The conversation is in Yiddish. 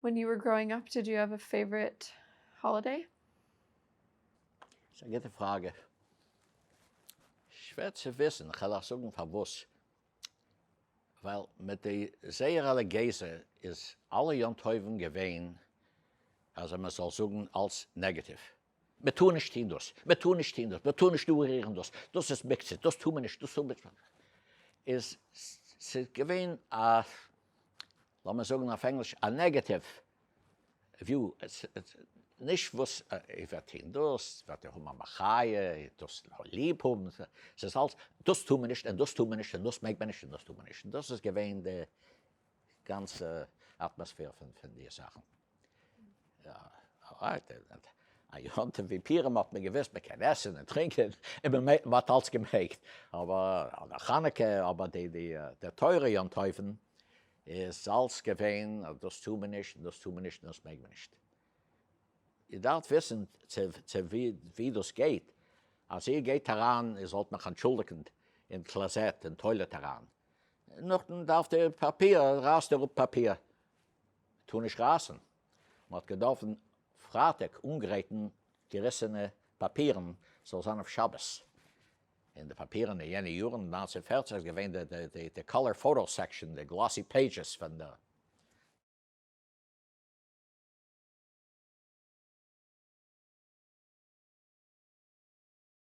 When you were growing up, did you have a favorite holiday? ס'איז א גוטע פראגע. שווער צו וויסן, כ'על אייך זאגן פארוואס. ווייל מיט די זייער רעליגיעזע איז אלע יום טובים געווען אז מען זאל זאגן אלס נעגאטיוו. מען טאר נישט טון דאס, מען טאר נישט טון דאס, מען טאר נישט אנרירן דאס, דאס איז מוקצה, דאס טאר מען נישט, דאס טאר מען נישט. איז ס'איז געווען א, לאמיר זאגן אויף ענגליש, א negative view, נישט וואס איר וועט טון דאס, וועט איר האבן א מחיה, דאס ליב האבן, ס'איז אלס דאס טאר מען נישט און דאס טאר מען נישט און דאס מעג מען נישט און דאס טאר מען נישט, און דאס איז געווען די גאנצע אטמאספער פון די זאכן. א יום טוב ווי פורים האט מען געוואוסט מען קען עסן און טרינקען און מען האט אלץ געמעגט, אבער אדער חנוכה, אבער די די תורה יום טוב'ן איז אלץ געווען אז דאס טאר מען נישט און דאס טאר מען נישט און דאס מעג מען נישט. איר דארפט וויסן צו ווי דאס גייט, אז איר גייט אריין, איר זאלט מיך אנטשולדיגן, אין קלאזעט, אין toilet אריין, נאכדעם דארפט איר פאפיר, רייסט איר אפ פאפיר, טאר נישט רייסן, מען האט געדארפן פרייטאג אנגרייטן געריסענע פאפירן ס'זאל זיין אויף שבת, און די פאפירן אין יענע יארן, 1940 איז געווען די color photo section, די glossy pages פון די.